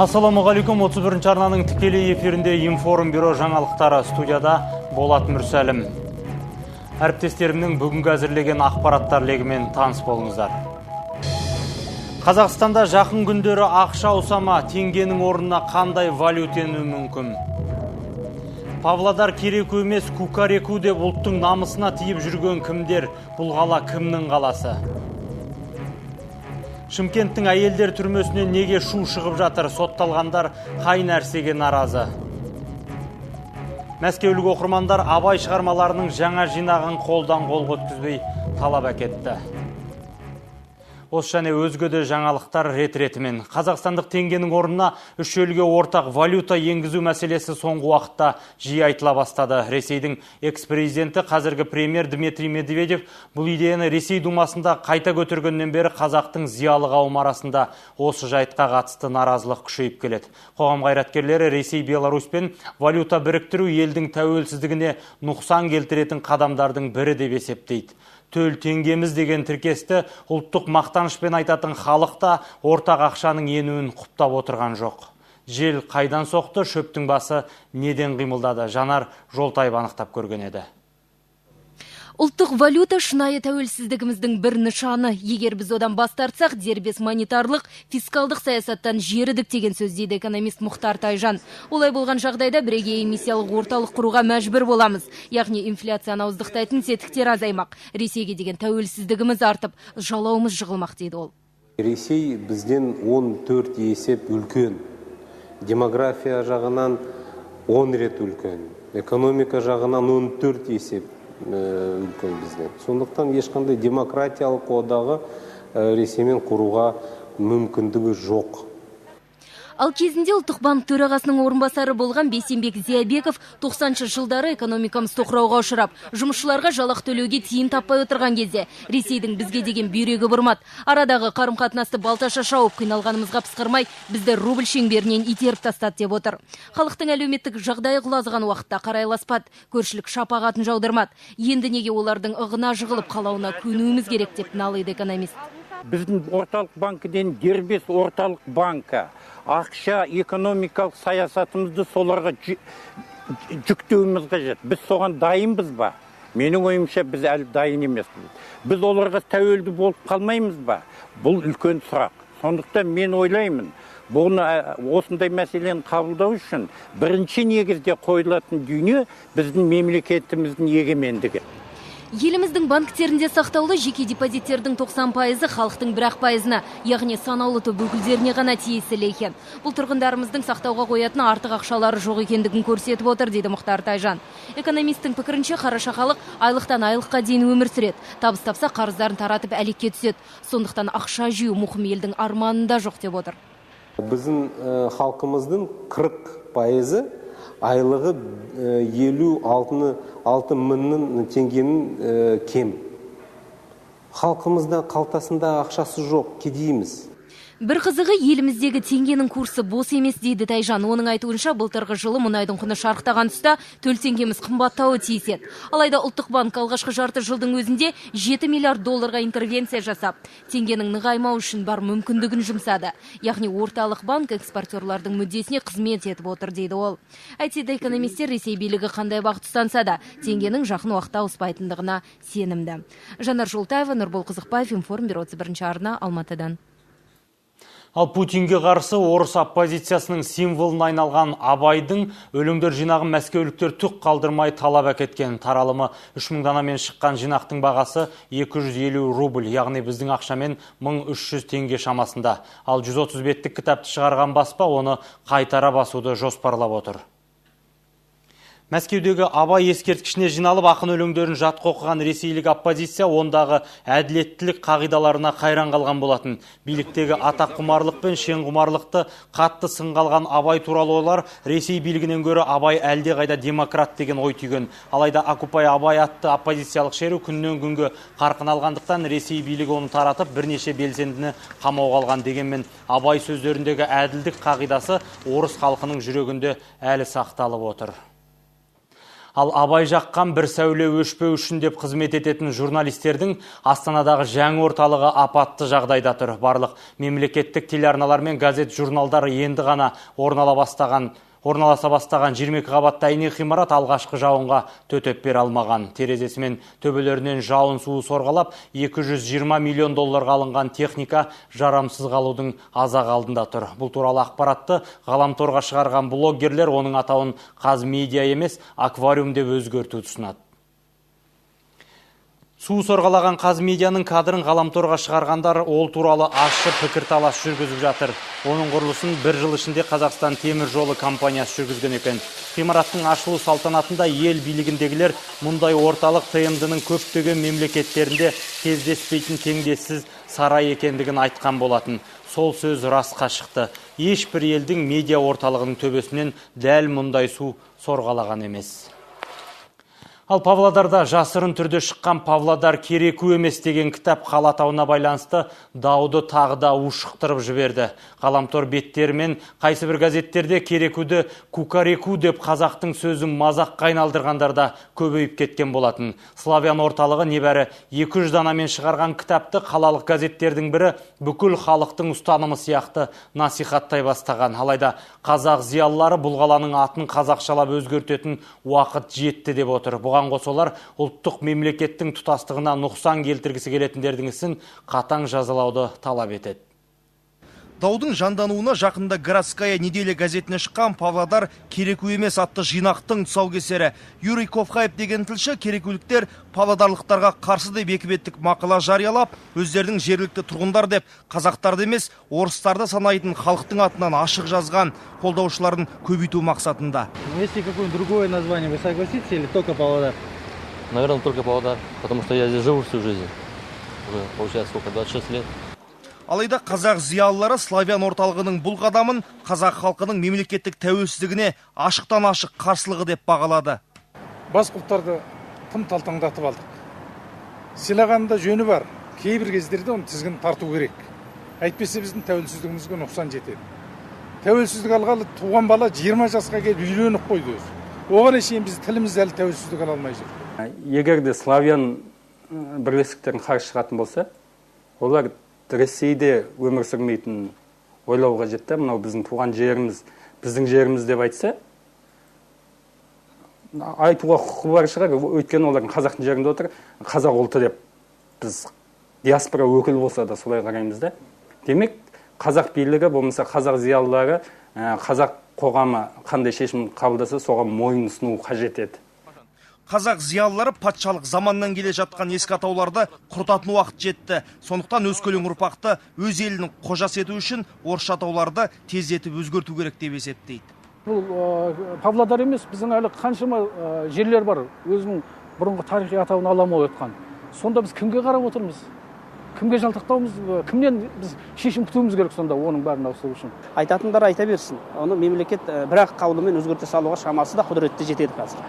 Ассалаумағалейкум, 31 арнаның тікелей эфирінде Информбюро жаңалықтары, студияда Болат Мүрсәлім. Әріптестерімнің бүгінгі әзірлеген ақпараттар легімен таныс болыңыздар. Қазақстанда жақын күндері ақша ауса ма, теңгенің орнына қандай валюта енуі мүмкін? Павлодар Кереку емес, Кукареку деп ұлттың намысына тиіп жүрген кімдер? Бұл қала кімнің қаласы? Шымкенттің әйелдер түрмесінен неге шу шығып жатыр? Сотталғандар қай нәрсеге наразы? Мәскеулік оқырмандар Абай шығармаларының жаңа жинағын қолдан қолға өткізбей талап әкетті. Осы және өзге де жаңалықтар рет-ретімен. Қазақстандық теңгенің орнына үш елге ортақ валюта енгізу мәселесі соңғы уақытта жиі айтыла бастады. Ресейдің экс-президенті, қазіргі премьер Дмитрий Медведев бұл идеяны Ресей думасында қайта көтергеннен бері қазақтың зиялы қауымы арасында осы жайтқа қатысты наразылық күшейіп келеді. Қоғам қайраткерлері Ресей, Беларусь пен валюта біріктіру елдің тәуелсіздігіне нұқсан келтіретін қадамдардың бірі деп есептейді. Төл теңгеміз деген тіркесті ұлттық мақтанышпен айтатын халық та ортақ ақшаның енуін құптап отырған жоқ. Жел қайдан соқты, шөптің басы неден қимылдады? Жанар Жолтаева анықтап көрген еді. Ұлттық валюта шынайы тәуелсіздігіміздің бір нышаны. Егер біз одан бас тартсақ, дербес монетарлық, фискалдық саясаттан жерідік деген сөз, дейді экономист Мұхтар Тайжан. Олай болған жағдайда бірегей эмиссиялық орталық құруға мәжбүр боламыз. Яғни инфляцияны ауыздықтайтын тетіктер азаймақ. Ресейге деген тәуелсіздігіміз артып, жалауымыз жығылмақ, дейді ол. Ресей бізден 14 есеп үлкен. Демография жағынан 10 рет үлкен. Экономика жағынан 14 есеп үлкен бізден. Сондықтан ешқандай демократиялық одағы Ресеймен құруға мүмкіндігі жоқ. Ал кезінде Ұлттық банк төрағасының орынбасары болған Бейсенбек Зиябеков 90-шы жылдары экономикамыз тоқырауға ұшырап, жұмысшыларға жалақы төлеуге тиын таппай отырған кезде Ресейдің бізге деген бүйрегі бұрмады. Арадағы қарым-қатынасты балташа шауып, қиналғанымызға пысқырмай, бізді рубль шеңберінен итеріп тастады деп отыр. Халықтың әлеуметтік жағдайы құлазыған уақытта қарайласпады, көршілік шапағатын жаудырмады. Енді неге олардың ығына жығылып, қалауына көнуіміз керек деп налиды экономист. Біздің орталық банкіден дербес орталық банкі ақша экономикалық саясатымызды соларға жүктеуіміз қажет. Біз соған дайынбыз ба? Менің ойымша, біз әлі дайын емеспіз. Біз оларға тәуелді болып қалмаймыз ба? Бұл үлкен сұрақ. Сондықтан мен ойлаймын, бұны, осындай мәселені қабылдау үшін бірінші негізде қойылатын дүние — біздің мемлекетіміздің егемендігі. Еліміздің банктерінде сақтаулы жеке депозиттердің 90%-ы халықтың бір-ақ пайызына, яғни санаулы топ өкілдеріне ғана тиесілі екен. Бұл тұрғындарымыздың сақтауға қоятын артық ақшалары жоқ екендігін көрсетіп отыр, дейді Мұхтар Тайжан. Экономистің пікірінше, қараша халық айлықтан айлыққа дейін өмір сүреді. Табыс тапса, қарыздарын таратып, әлекке түседі. Сондықтан ақша жию мұқым елдің арманында жоқ деп отыр. Біздің халқымыздың 40%-ы айлығы 56 мыңның теңгенің кем. Халқымызда қалтасында ақшасы жоқ, кедейміз. Бір қызығы, еліміздегі теңгенің курсы бос емес, дейді Тайжан. Оның айтуынша, былтырғы жылы мұнайдың құны шарықтаған тұста төл теңгеміз қымбаттауы тиіс еді. Алайда Ұлттық банк алғашқы жарты жылдың өзінде 7 миллиард долларға интервенция жасап, теңгенің нығаймауы үшін бар мүмкіндігін жұмсады. Яғни орталық банк экспортерлардың мүддесіне қызмет етіп отыр, дейді ол. Әйтсе де экономистер Ресей билігі қандай бағыт ұстанса да, теңгенің жақын уақытта ауыспайтындығына сенімді. Жанар Жолтаева, Нұрбол Қызықбаев, Информбюро, 31 арна, Алматыдан. Ал Путинге қарсы орыс оппозициясының символына айналған Абайдың өлеңдер жинағын мәскеуліктер түк қалдырмай талап әкеткен. Таралымы 3000 данамен шыққан жинақтың бағасы 250 рубль, яғни біздің ақшамен 1300 теңге шамасында. Ал 130 беттік кітапты шығарған баспа оны қайтара басуды жоспарлап отыр. Мәскеудегі Абай ескерткішіне жиналып, ақын өлеңдерін жатқа оқыған ресейлік оппозиция ондағы әділеттілік қағидаларына қайран қалған болатын. Биліктегі атақ құмарлық пен шенқұмарлықты қатты сынға алған Абай туралы олар Ресей билігінен гөрі Абай әлде қайда демократ деген ой түйген. Алайда Окупай Абай атты оппозициялық шеру күннен күнге қарқын алғандықтан, Ресей билігі оны таратып, бірнеше белсендіні қамауға алған. Дегенмен Абай сөздеріндегі әділдік қағидасы орыс халқының жүрегінде әлі сақталып отыр. Ал Абай жаққан бір сәуле өшпеу үшін деп қызмет ететін журналистердің Астанадағы жаңа орталығы апатты жағдайда тұр. Барлық мемлекеттік телеарналар мен газет журналдар енді ғана орналаса бастаған 22 қабатты әйнек ғимарат алғашқы жауынға төтеп бере алмаған. Терезесі мен төбелерінен жауын суы сорғалап, 220 миллион долларға алынған техника жарамсыз қалудың аз-ақ алдында тұр. Бұл туралы ақпаратты ғаламторға шығарған блогерлер оның атауын Қазмедиа емес, аквариум деп өзгертуді ұсынады. Су сорғалаған Қазмедианың кадрын ғаламторға шығарғандар ол туралы ащы пікірталас жүргізіп жатыр. Оның құрылысын бір жыл ішінде Қазақстан темір жолы компаниясы жүргізген екен. Ғимараттың ашылу салтанатында ел билігіндегілер мұндай орталық ТМД-ның көптеген мемлекеттерінде кездеспейтін теңдессіз сарай екендігін айтқан болатын. Сол сөз расқа шықты. Ешбір елдің медиа орталығының төбесінен дәл мұндай су сорғалаған емес. Ал Павлодарда жасырын түрде шыққан «Павлодар Кереку емес» деген кітап қала атауына байланысты дауды тағы да ушықтырып жіберді. Ғаламтор беттері мен қайсы бір газеттерде Керекуді Кукареку деп қазақтың сөзін мазаққа айналдырғандар да көбейіп кеткен болатын. Славян орталығы небәрі 200 данамен шығарған кітапты қалалық газеттердің бірі бүкіл халықтың ұстанымы сияқты насихаттай бастаған. Алайда қазақ зиялылары бұл қаланың атын қазақшалап өзгертетін уақыт жетті деп отыр. Бұған қоса олар ұлттық мемлекеттің тұтастығына нұқсан келтіргісі келетіндердің ісін қатаң жазалауды талап етеді. Даудың жандануына жақында «Городская неделя» газетіне шыққан «Павлодар Кереку емес» атты жинақтың тұсаукесері. Юрий Ковхаев деген тілші керекуліктер павлодарлықтарға қарсы деп екі беттік мақала жариялап, өздерінің жергілікті тұрғындар деп қазақтарды емес, орыстарды санайтын халықтың атынан ашық жазған, қолдаушыларын көбейту мақсатында. Если какое-нибудь другое название, вы согласитесь или только Павлодар? Наверное, только Павлодар, потому что я здесь живу всю жизнь. Уже, получается, сколько, 26 лет. Алайда қазақ зиялылары славян орталығының бұл қадамын қазақ халқының мемлекеттік тәуелсіздігіне ашықтан ашық қарсылығы деп бағалады. Басқа ұлттарды тым талтаңдатып алдық. Сыйлағанда жөні бар. Кейбір кездерде оның тізгінін тарту керек. Әйтпесе біздің тәуелсіздігімізге нұқсан жетеді. Тәуелсіздік алғалы туған бала 20 жасқа келіп үйленіп қойды өзі. Оған шейін біз тіліміз әлі тәуелсіздік ала алмай жүр. Егер де славян бірлестіктерін қарсы шығатын болса, олар Ресейде өмір сүрмейтін ойлау қажет та, мынау біздің туған жеріміз, біздің жеріміз деп айтса, айтуға құқығы бар шығар, өйткені олардың қазақтың жерінде отыр, қазақ ұлты деп біз диаспора өкілі болса да солай қараймыз да. Демек, қазақ билігі, болмаса қазақ зиялылары, қазақ қоғамы қандай шешім қабылдаса, соған мойын ұсыну қажет еді. Қазақ зиялылары патшалық заманнан келе жатқан ескі атауларды құртатын уақыт жетті. Сондықтан өскелең ұрпақты өз елінің қожасы ету үшін орысша атауларды тездетіп өзгерту керек деп есептейді. Бұл Павлодар емес, біздің әлі қаншама жерлер бар, өзінің бұрынғы тарихи атауын ала алмай отқан. Сонда біз кімге қарап отырмыз? Кімге жалтақтауымыз, кімнен біз шешім күтуіміз керек сонда оның бәрін ауыстыру үшін? Айтатындар айта берсін. Оны мемлекет бір-ақ қаулымен өзгерте салуға шамасы да құдіреті жетеді қазір.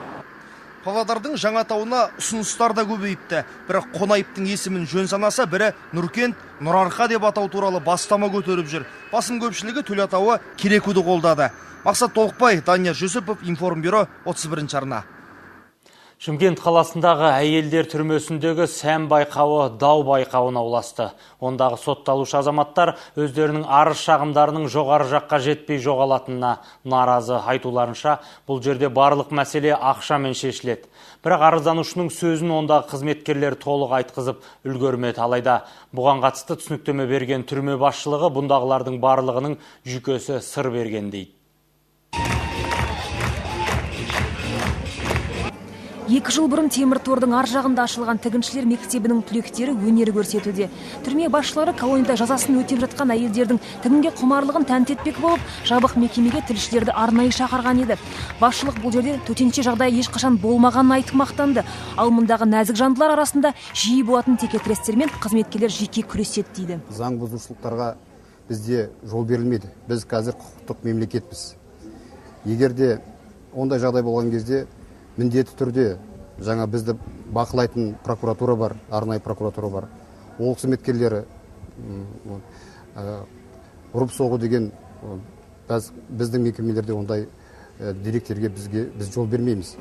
Павлодардың жаңа атауына ұсыныстар да көбейіпті. Бірі Қонаевтың есімін жөн санаса, бірі Нұркент, Нұрарқа деп атау туралы бастама көтеріп жүр. Басым көпшілігі төл атауы Керекуді қолдады. Мақсат Толықбай, Данияр Жүсіпов, Информбюро, 31 арна. Шымкент қаласындағы әйелдер түрмесіндегі сән байқауы дау байқауына ұласты. Ондағы сотталушы азаматтар өздерінің арыз шағымдарының жоғары жаққа жетпей жоғалатынына наразы. Айтуларынша, бұл жерде барлық мәселе ақшамен шешіледі. Бірақ арызданушының сөзін ондағы қызметкерлер толық айтқызып үлгермеді. Алайда бұған қатысты түсініктеме берген түрме басшылығы бұндағылардың барлығының жүйкесі сыр берген дейді. 2 жыл бұрын темір тордың ар жағында ашылған тігіншілер мектебінің түлектері өнер көрсетуде. Түрме басшылары колонияда жазасын өтеп жатқан әйелдердің тігінге құмарлығын тәнті етпек болып, жабық мекемеге тілшілерді арнайы шақырған еді. Басшылық бұл жерде төтенше жағдай ешқашан болмағанын айтып мақтанды. Ал мұндағы нәзік жандылар арасында жиі болатын текетірестермен қызметкерлер жеке күреседі дейді. Заң бұзушылықтарға бізде жол берілмейді. Біз қазір құқықтық мемлекетпіз. Егер де ондай жағдай болған кезде міндетті түрде жаңа бізді бақылайтын прокуратура бар, арнайы прокуратура бар. Ол қызметкерлері ұрып соғу деген біздің мекемелерде ондай деректерге біз жол бермейміз.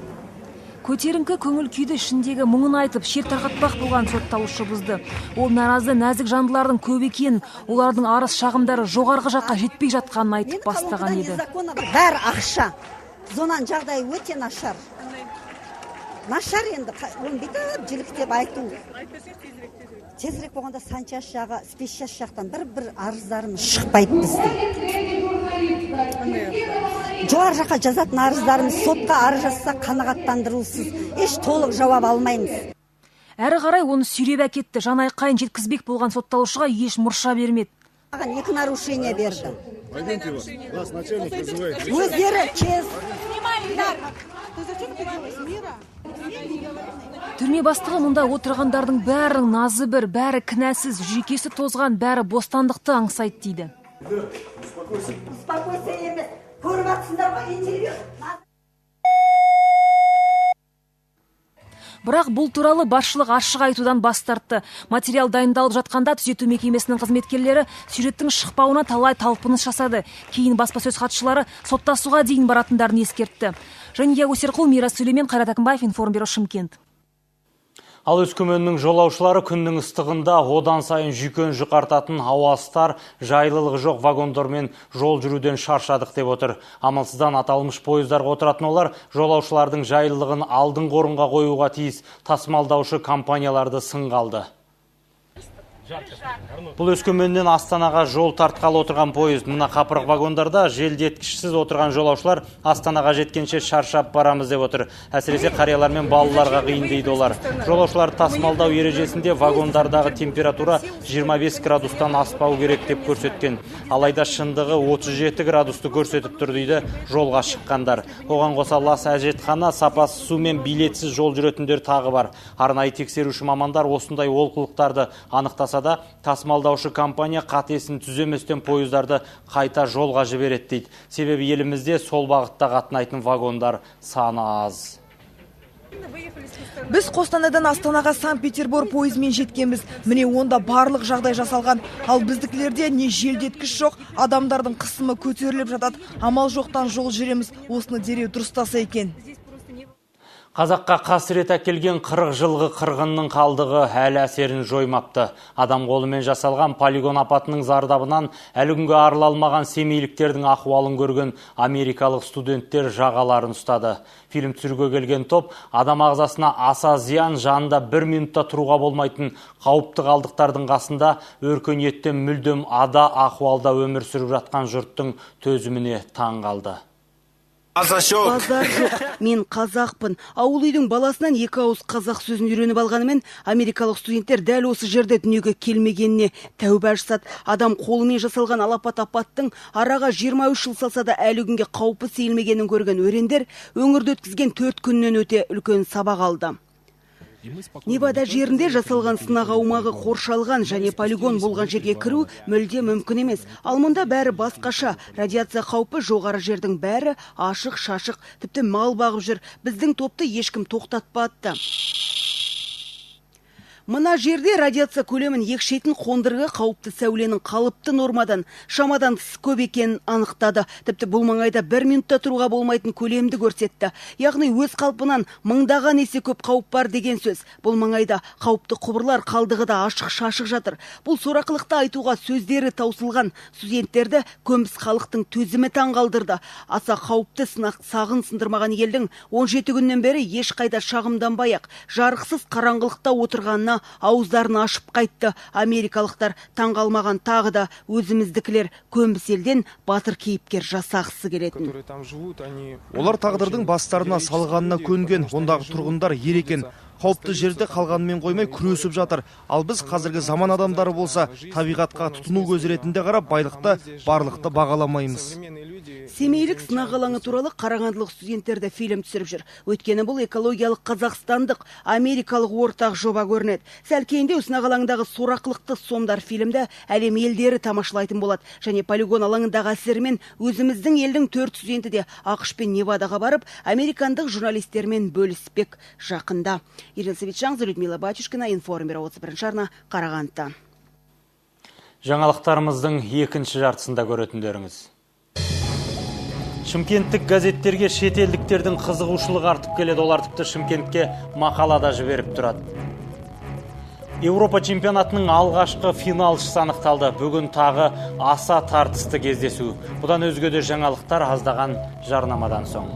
Көтеріңкі көңіл күйді ішіндегі мұңын айтып, шер тарқатпақ болған сотталушы бұзды. Ол наразы нәзік жандылардың көп екенін, олардың арыз шағымдары жоғарғы жаққа жетпей жатқанын айтып бастаған еді. Бәрі ақша. Зонаның жағдайы өте нашар. Нашар енді, оны бүйтіп жіліктеп айту. Тезірек болғанда санчас жағы, спецчас жақтан бір-бір арыздарымыз шықпайды біздің. Жоғары жаққа жазатын арыздарымыз, сотқа арыз жазсақ қанағаттандырусыз, еш толық жауап алмаймыз. Әрі қарай оны сүйреп әкетті, жан айқайын жеткізбек болған сотталушыға еш мұрша бермеді. Маған 2 нарушение берді. Өздері кез. Түрме бастығы мұнда отырғандардың бәрінің назы бір, бәрі кінәсіз, жүйкесі тозған, бәрі бостандықты аңсайды дейді. Успокойся емес, көріп атсыңдар ғой интервью. Бірақ бұл туралы басшылық ашық айтудан бас тартты. Материал дайындалып жатқанда түзету мекемесінің қызметкерлері сюжеттің шықпауына талай талпыныс жасады. Кейін баспасөз хатшылары соттасуға дейін баратындарын ескертті. Жания Өсерқұл, Мирас Сүлеймен, Қайрат Әкімбаев, Информбюро, Шымкент. Ал Өскеменнің жолаушылары күннің ыстығында одан сайын жүйкен жұқартатын ауасы тар, жайлылығы жоқ вагондармен жол жүруден шаршадық деп отыр. Амалсыздан аталмыш пойыздарға отыратын олар жолаушылардың жайлылығын алдыңғы орынға қоюға тиіс тасымалдаушы компанияларды сынға алды. Бұл Өскеменнен Астанаға жол тартқалы отырған пойыз. Мына қапырық вагондарда желдеткішсіз отырған жолаушылар Астанаға жеткенше шаршап барамыз деп отыр. Әсіресе қариялар мен балаларға қиын дейді олар. Жолаушылар тасымалдау ережесінде вагондардағы температура 25 градустан аспау керек деп көрсеткен. Алайда шындығы 37 градусты көрсетіп тұр дейді жолға шыққандар. Оған қоса лас әжетхана, сапасыз су мен билетсіз жол жүретіндер тағы бар. Арнайы тексеруші мамандар осындай олқылықтарды анықтаса да тасымалдаушы компания қатесін түземестен пойыздарды қайта жолға жібереді дейді. Себебі елімізде сол бағытта қатынайтын вагондар саны аз. Біз Қостанайдан Астанаға Санкт-Петербор пойызымен жеткенбіз. Міне онда барлық жағдай жасалған. Ал біздікілерде не желдеткіш жоқ, адамдардың қысымы көтеріліп жатады. Амал жоқтан жол жүреміз. Осыны дереу дұрыстаса екен. Қазаққа қасірет әкелген 40 жылғы қырғынның қалдығы әлі әсерін жоймапты. Адам қолымен жасалған полигон апатының зардабынан әлі күнге арыла алмаған семейліктердің ахуалын көрген америкалық студенттер жағаларын ұстады. Фильм түсіруге келген топ адам ағзасына аса зиян, жанында бір минутта тұруға болмайтын қауіпті қалдықтардың қасында өркениеттен мүлдем ада ахуалда өмір сүріп жатқан жұрттың төзіміне таң қалды. Базар жоқ. Мен қазақпын. Ауыл үйдің баласынан екі ауыз қазақ сөзін үйреніп алғанымен, америкалық студенттер дәл осы жерде дүниеге келмегеніне тәуба жасады. Адам қолымен жасалған алапат апаттың араға 23 жыл салса да әлі күнге қаупі сейілмегенін көрген өрендер өңірді өткізген 4 күннен өте үлкен сабақ алды. Невада жерінде жасалған сынақ аумағы қоршалған және полигон болған жерге кіру мүлде мүмкін емес. Ал мұнда бәрі басқаша. Радиация қаупі жоғары жердің бәрі ашық шашық, тіпті мал бағып жүр. Біздің топты ешкім тоқтатпады. Мына жерде радиация көлемін екшейтін қондырғы қауіпті сәуленің қалыпты нормадан шамадан тыс көп екенін анықтады. Тіпті бұл маңайда бір минутта тұруға болмайтын көлемді көрсетті. Яғни өз қалпынан мыңдаған есе көп қауіп бар деген сөз. Бұл маңайда қауіпті құбырлар қалдығы да ашық шашық жатыр. Бұл сорақылықты айтуға сөздері таусылған студенттерді көміс халықтың төзімі таңғалдырды. Аса қауіпті сынақ сағын сындырмаған елдің 17 күннен бері ешқайда шағымданбай-ақ жарықсыз қараңғылықта отырғанына ауыздарын ашып қайтты. Америкалықтар таңғалмаған тағы да өзіміздікілер көнбіс елден батыр кейіпкер жасағысы келетін. Олар тағдырдың бастарына салғанына көнген, ондағы тұрғындар ер екен. Қауіпті жерде қалғанымен қоймай күресіп жатыр. Ал біз қазіргі заман адамдары болса, табиғатқа тұтыну көзі ретінде қарап, байлықты, барлықты бағаламаймыз. Семейлік сынақ алаңы туралы қарағандылық студенттер де фильм түсіріп жүр. Өйткені бұл экологиялық қазақстандық, америкалық ортақ жоба көрінеді. Сәл кейінде сынақ алаңындағы сорақылықты сомдар фильмді әлем елдері тамашалайтын болады. Және полигон алаңындағы әсерімен өзіміздің елдің 4 студенті де АҚШ пен Невадаға барып, американдық журналистермен бөліспек жақында. Ирина Савичанза, Людмила Батюшкина, Информбюро, 31 арна, Қарағанды. Жаңалықтарымыздың екінші жартысында көретіндеріңіз. Шымкенттік газеттерге шетелдіктердің қызығушылығы артып келеді. Олар тіпті Шымкентке мақала да жіберіп тұрады. Еуропа чемпионатының алғашқы финалшысы анықталды. Бүгін тағы аса тартысты кездесу. Бұдан өзге де жаңалықтар аздаған жарнамадан соң.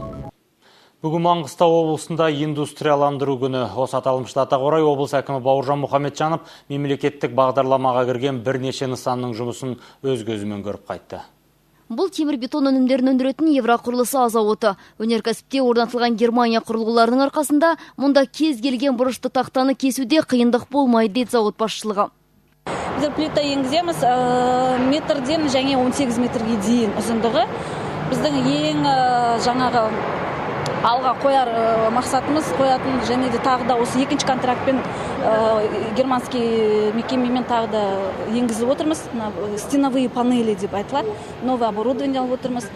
Бүгін Маңғыстау облысында индустрияландыру күні. Осы аталмыш датаға орай облыс әкімі Бауыржан Мұхамеджанов мемлекеттік бағдарламаға кірген бірнеше нысанның жұмысын өз көзімен көріп қайтты. Бұл темір-бетон өнімдерін өндіретін Евроқұрылысы зауыты. Өнеркәсіпте орнатылған Германия құрылғыларының арқасында мұнда кез келген бұрышты тақтаны кесуде қиындық болмайды, дейді зауыт басшылығы. Біздер плита енгіземіз метрден және 18 метрге дейін ұзындығы. Біздің ең жаңағы алға қояр мақсатымыз қоятын және де тағы да осы екінші контрактпен германский мекемемен тағы да енгізіп отырмыз. Стеновые панели деп айтылады, новое оборудование алып отырмыз.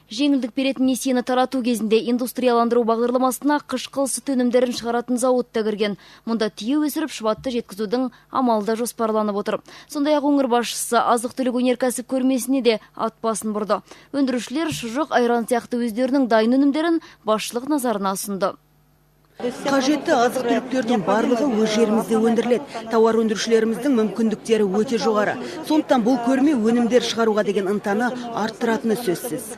Жеңілдік беретін несиені тарату кезінде индустрияландыру бағдарламасына қышқыл сүт өнімдерін шығаратын зауыт та кірген. Мұнда түйе өсіріп, шұбатты жеткізудің амалы да жоспарланып отыр. Сондай-ақ өңір басшысы азық-түлік өнеркәсіп көрмесіне де ат басын бұрды. Өндірушілер шұжық, айран сияқты өздерінің дайын өнімдерін басшылық назарына ұсынды. Қажетті азық-түліктердің барлығы өз жерімізде өндіріледі. Тауар өндірушілеріміздің мүмкіндіктері өте жоғары. Сондықтан бұл көрме өнімдер шығаруға деген ынтаны арттыратыны сөзсіз.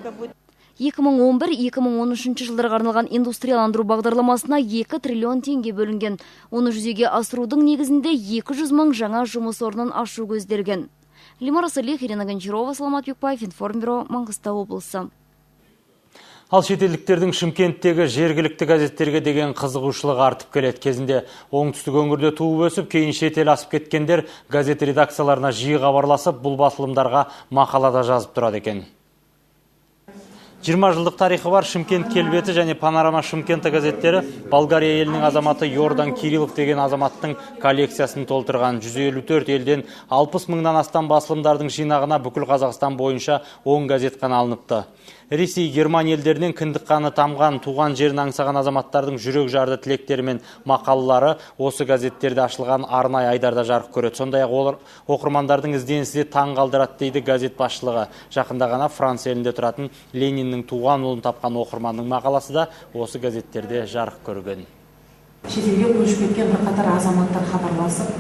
2011-2013 жылдарға арналған индустрияландыру бағдарламасына 2 триллион теңге бөлінген. Оны жүзеге асырудың негізінде 200 мың жаңа жұмыс орнын ашу көзделген. Лимара Салих, Ирина Гончарова, Саламат Бекбаев, Информбюро, Маңғыстау облысы. Ал шетелдіктердің Шымкенттегі жергілікті газеттерге деген қызығушылығы артып келеді. Кезінде оңтүстік өңірде туып өсіп, кейін шетел асып кеткендер газет редакцияларына жиі хабарласып, бұл басылымдарға мақала да жазып тұрады екен. 20 жылдық тарихы бар Шымкент келбеті және Панорама Шымкента газеттері Болгария елінің азаматы Йордан Кириллов деген азаматтың коллекциясын толтырған. 154 елден 60 мыңнан астам басылымдардың жинағына бүкіл Қазақстан бойынша 10 газет қана алыныпты. Ресей, Германия елдерінен кіндік қаны тамған, туған жерін аңсаған азаматтардың жүрек жарды тілектері мен мақалалары осы газеттерде ашылған арнайы айдарда жарық көреді. Сондай-ақ олар оқырмандардың ізденісі де таң қалдырады, дейді газет басшылығы. Жақында ғана Франция елінде тұратын Лениннің туған ұлын тапқан оқырманның мақаласы да осы газеттерде жарық көрген. Шетелге көшіп кеткен бірқатар азаматтар хабарласып,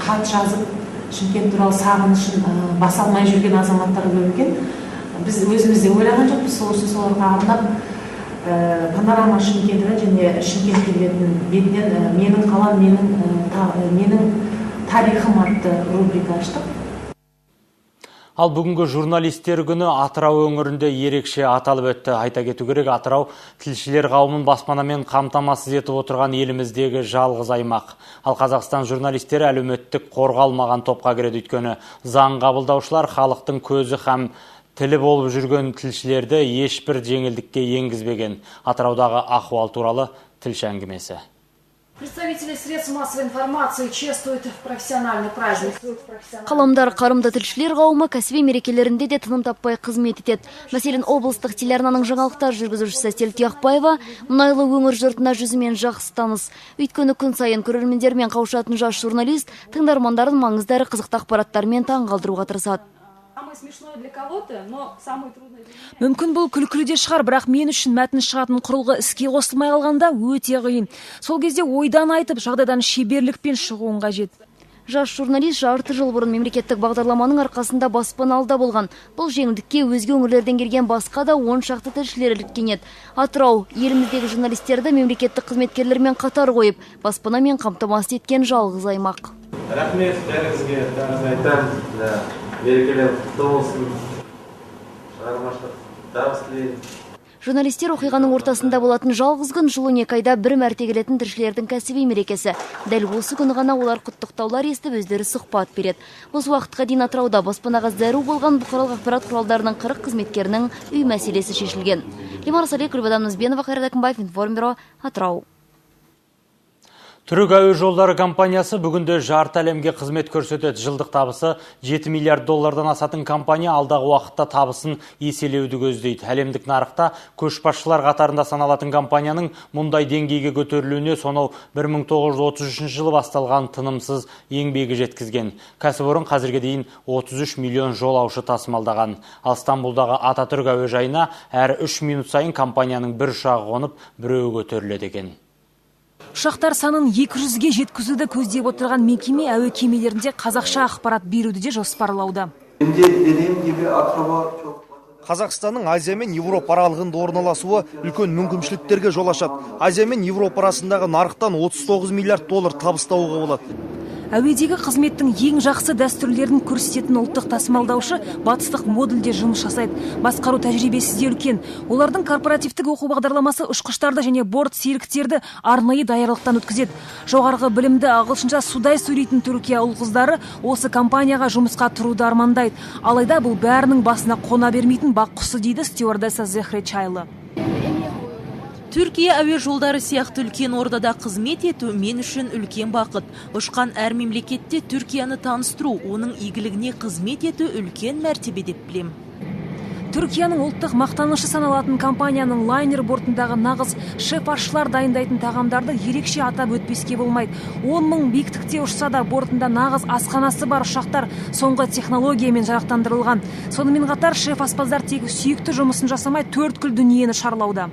хат жазып, Шымкент туралы сағынышын баса алмай жүрген азаматтар көп екен. Біз өзіміз де ойлаған жоқпыз, сол үшін соларға арнап Панорама Шымкентінен және Шымкент келбетінің бетінен «Менің қалам, менің тарихым» атты рубрика аштық. Ал бүгінгі журналистер күні Атырау өңірінде ерекше аталып өтті. Айта кету керек, Атырау тілшілер қауымын баспанамен қамтамасыз етіп отырған еліміздегі жалғыз аймақ. Ал Қазақстан журналистері әлеуметтік қорғалмаған топқа кіреді, өйткені заң қабылдаушылар халықтың көзі һәм тілі болып жүрген тілшілерді ешбір жеңілдікке енгізбеген. Атыраудағы ахуал туралы тілші әңгімесі. Представители средств массовой информации чествуют профессиональный праздник. Қаламдар қарымды тілшілер қауымы кәсіби мерекелерінде де тыным таппай қызмет етеді. Мәселен, облыстық телеарнаның жаңалықтар жүргізушісі Әсел Тұяқбаева мұнайлы өңір жұртына жүзімен жақсы таныс. Өйткені күн сайын көрермендермен қауышатын жас журналист тыңдармандарын маңызды әрі қызықты ақпараттармен таңғалдыруға тырысады. Смешное для кого-то, но самое трудное. Мүмкін бұл күлкілі де шығар, бірақ мен үшін мәтін шығатын құрылғы іске қосылмай қалғанда өте қиын. Сол кезде ойдан айтып, жағдайдан шеберлікпен шығуың қажет. Жас журналист жарты жыл бұрын мемлекеттік бағдарламаның арқасында баспаналы да болған. Бұл жеңілдікке өзге өңірлерден келген басқа да 10 шақты тілшілер іліккен еді. Атырау еліміздегі журналистерді мемлекеттік қызметкерлермен қатар қойып, баспанамен қамтамасыз еткен жалғыз аймақ. Рахмет бәріңізге, бәріңізге айтамын. Мерекелер құтты болсын, шығармашылық табыс тілеймін. Журналистер оқиғаның ортасында болатын жалғыз күн жыл 12 айда бір мәрте келетін тілшілердің кәсіби мерекесі. Дәл осы күні ғана олар құттықтаулар естіп, өздері сұхбат береді. Осы уақытқа дейін Атырауда баспанаға зәру болған бұқаралық ақпарат құралдарының 40 қызметкерінің үй мәселесі шешілген. Лимара Салих, Гүлбадан Үзбенова, Қайрат Әкімбаев, Информбюро, Атырау. Түрік әуе жолдары компаниясы бүгінде жарты әлемге қызмет көрсетеді. Жылдық табысы 7 миллиард доллардан асатын компания алдағы уақытта табысын еселеуді көздейді. Әлемдік нарықта көшбасшылар қатарында саналатын компанияның мұндай деңгейге көтерілуіне сонау 1933 жылы басталған тынымсыз еңбегі жеткізген. Кәсіпорын қазірге дейін 33 миллион жолаушы тасымалдаған. Ал Стамбулдағы Ататүрік әуежайына әр 3 минут сайын компанияның бір ұшағы қонып, біреуі көтеріледі екен. Ұшақтар санын 200-ге жеткізуді көздеп отырған мекеме әуе кемелерінде қазақша ақпарат беруді де жоспарлауда. Қазақстанның Азия мен Еуропа аралығында орналасуы үлкен мүмкіншіліктерге жол ашады. Азия мен Еуропа арасындағы нарықтан 39 миллиард доллар табыс табуға болады. Әуедегі қызметтің ең жақсы дәстүрлерін көрсететін ұлттық тасымалдаушы батыстық модульде жұмыс жасайды. Басқару тәжірибесі де үлкен. Олардың корпоративтік оқу бағдарламасы ұшқыштарды және борт серіктерді арнайы даярлықтан өткізеді. Жоғарғы білімді ағылшынша судай сөйлейтін Түркия ұл-қыздары осы компанияға жұмысқа тұруды армандайды. Алайда бұл бәрінің басына қона бермейтін бақ құсы, дейді стюардесса Зехре Чайлы. Түркия әуе жолдары сияқты үлкен ордада қызмет ету мен үшін үлкен бақыт. Ұшқан әр мемлекетте Түркияны таныстыру, оның игілігіне қызмет ету үлкен мәртебе деп білем. Түркияның ұлттық мақтанышы саналатын компанияның лайнер бортындағы нағыз шеф-асшылар дайындайтын тағамдарды ерекше атап өтпеске болмайды. 10 мың биіктікте ұшса да бортында нағыз асханасы бар ұшақтар соңғы технологиямен жарақтандырылған. Сонымен қатар шеф-аспаздар тек сүйікті жұмысын жасамай төрткүл дүниені шарлауда.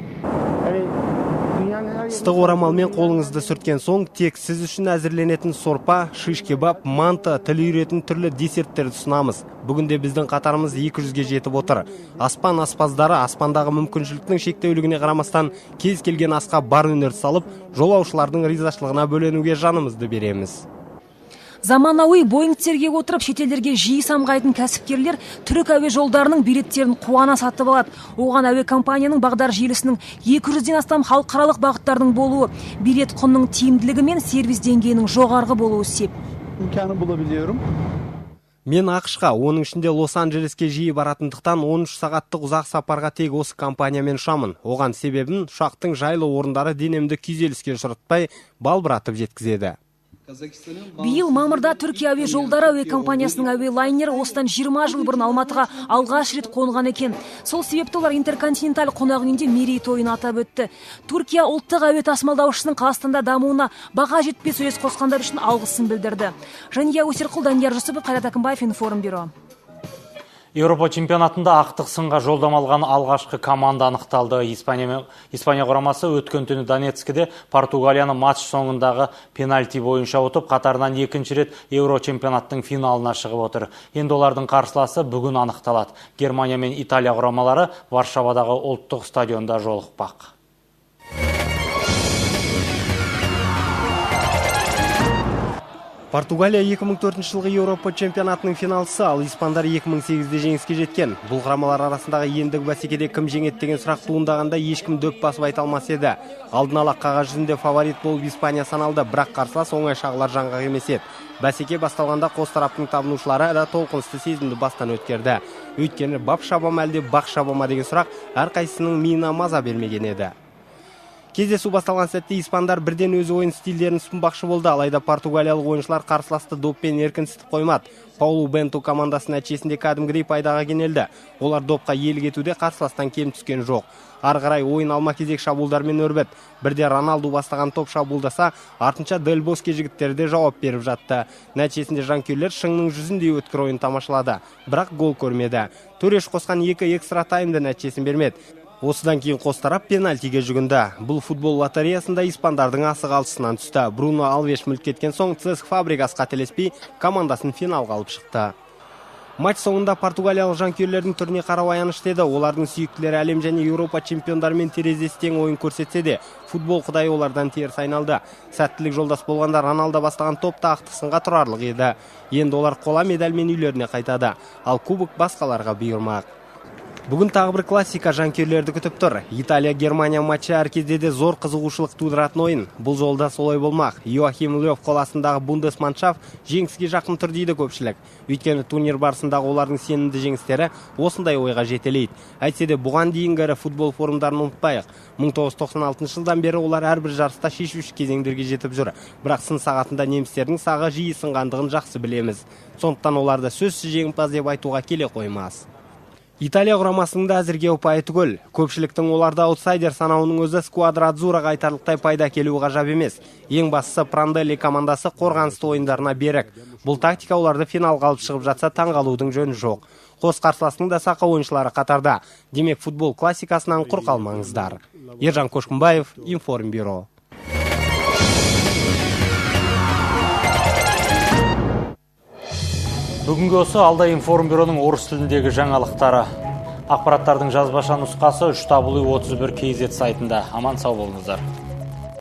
Ыстық орамалмен қолыңызды сүрткен соң тек сіз үшін әзірленетін сорпа, шиш кебаб, манты, тіл үйіретін түрлі десерттерді ұсынамыз. Бүгінде біздің қатарымыз 200-ге жетіп отыр. Аспан аспаздары аспандағы мүмкіншіліктің шектеулігіне қарамастан кез келген асқа бар өнер салып, жолаушылардың ризашылығына бөленуге жанымызды береміз. Заманауи Боингтерге отырып шетелдерге жиі самғайтын кәсіпкерлер түрік әуе жолдарының билеттерін қуана сатып алады. Оған әуе компанияның бағдар желісінің 200-ден астам халықаралық бағыттардың болуы, билет құнының тиімділігі мен сервис деңгейінің жоғарғы болуы сеп. Мен АҚШ-қа, оның ішінде Лос-Анджелеске жиі баратындықтан 13 сағаттық ұзақ сапарға тек осы компаниямен ұшамын. Оған себебім ұшақтың жайлы орындары денемді күйзеліске ұшыратпай балбыратып жеткізеді. Биыл мамырда Түркия әуе жолдары әуе компаниясының әуе лайнері осыдан 20 жыл бұрын Алматыға алғаш рет қонған екен. Сол себепті олар интерконтиненталь қонақ үйінде мерейтойын атап өтті. Түркия ұлттық әуе тасымалдаушысының Қазақстанда дамуына баға жетпес үлес қосқандар үшін алғысын білдірді. Жания Өсерқұл, Данияр Жүсіпов, Қайрат Әкімбаев, Информбюро. Еуропа чемпионатында ақтық сынға жолдама алған алғашқы команда анықталды. Испания құрамасы өткен түні Донецкіде Португалияны матч соңындағы пенальти бойынша ұтып, қатарынан екінші рет Еуро чемпионаттың финалына шығып отыр. Енді олардың қарсыласы бүгін анықталады. Германия мен Италия құрамалары Варшавадағы ұлттық стадионда жолықпақ. Португалия 2004 жылғы Еуропа чемпионатының финалшысы, ал испандар 2008-де жеңіске жеткен. Бұл құрамалар арасындағы ендігі бәсекеде кім жеңеді деген сұрақ туындағанда ешкім дөп басып айта алмас еді. Алдын ала қағаз жүзінде фаворит болып Испания саналды, бірақ қарсылас оңай шағылар жаңғақ емес еді. Бәсеке басталғанда қос тараптың табынушылары да толқынысты сезімді бастан өткерді. Өйткені бап шаба ма әлде бақ шаба ма деген сұрақ әрқайсысының миына маза бермеген еді. Кездесу басталған сәтте испандар бірден өз ойын стильдерін ұсынбақшы болды, алайда португалиялық ойыншылар қарсыласты доппен еркінсітіп қоймады. Паулу Бенту командасы нәтижесінде кәдімгідей пайдаға кенелді. Олар допқа иелік етуде қарсыластан кем түскен жоқ. Ары қарай ойын алма-кезек шабуылдармен өрбіді. Бірде Роналду бастаған топ шабуылдаса, артынша Дель Боске жігіттері де жауап беріп жатты. Нәтижесінде жанкүйерлер шыңның жүзіндей өткір ойын тамашалады, бірақ гол көрмеді. Төреші қосқан екі экстра таймда нәтижесін бермеді. Осыдан кейін қос тарап пенальтиге жүгінді. Бұл футбол лотереясында испандардың асығы алшысынан түсті. Бруно Алвеш мүлт кеткен соң Цеск Фабрегас қателеспей командасын финалға алып шықты. Матч соңында португалиялық жанкүйерлердің түріне қарау аянышты еді. Олардың сүйіктілері әлем және Еуропа чемпиондарымен терезесі тең ойын көрсетсе де, футбол құдайы олардан теріс айналды. Сәттілік жолдас болғанда Роналдо бастаған топ та ақтық сынға тұрарлық еді. Енді олар қола медальмен үйлеріне қайтады, ал кубок басқаларға бұйырмақ. Бүгін тағы бір классика жанкүйерлерді күтіп тұр. Италия-Германия матчы әр кезде де зор қызығушылық тудыратын ойын. Бұл жолда солай болмақ. Йоахим Лёв қол астындағы Бундесманшафт жеңіске жақын тұр дейді көпшілік. Өйткені турнир барысындағы олардың сенімді жеңістері осындай ойға жетелейді. Әйтсе де бұған дейінгі ірі футбол форумдарын ұмытпайық. 1996 жылдан бері олар әрбір жарыста шешуші кезеңдерге жетіп жүр. Бірақ сын сағатында немістердің сағы жиі сынғандығын жақсы білеміз. Сондықтан оларды сөзсіз жеңімпаз деп айтуға келе қоймас. Италия құрамасының да әзірге ұпайы түгел. Көпшіліктің оларды аутсайдер санауының өзі Сквадра Адзураға айтарлықтай пайда әкелуі ғажап емес. Ең бастысы, Пранделли командасы қорғанысты ойындарына берік. Бұл тактика оларды финалға алып шығып жатса, таңғалудың жөні жоқ. Қос қарсыласының да сақа ойыншылары қатарда. Демек, футбол классикасынан құр қалмаңыздар. Ержан Көшкінбаев, Информбюро. Бүгінгі осы алда Информбюроның орыс тіліндегі жаңалықтары. Ақпараттардың жазбаша нұсқасы 3W31 KZ сайтында. Аман сау болыңыздар.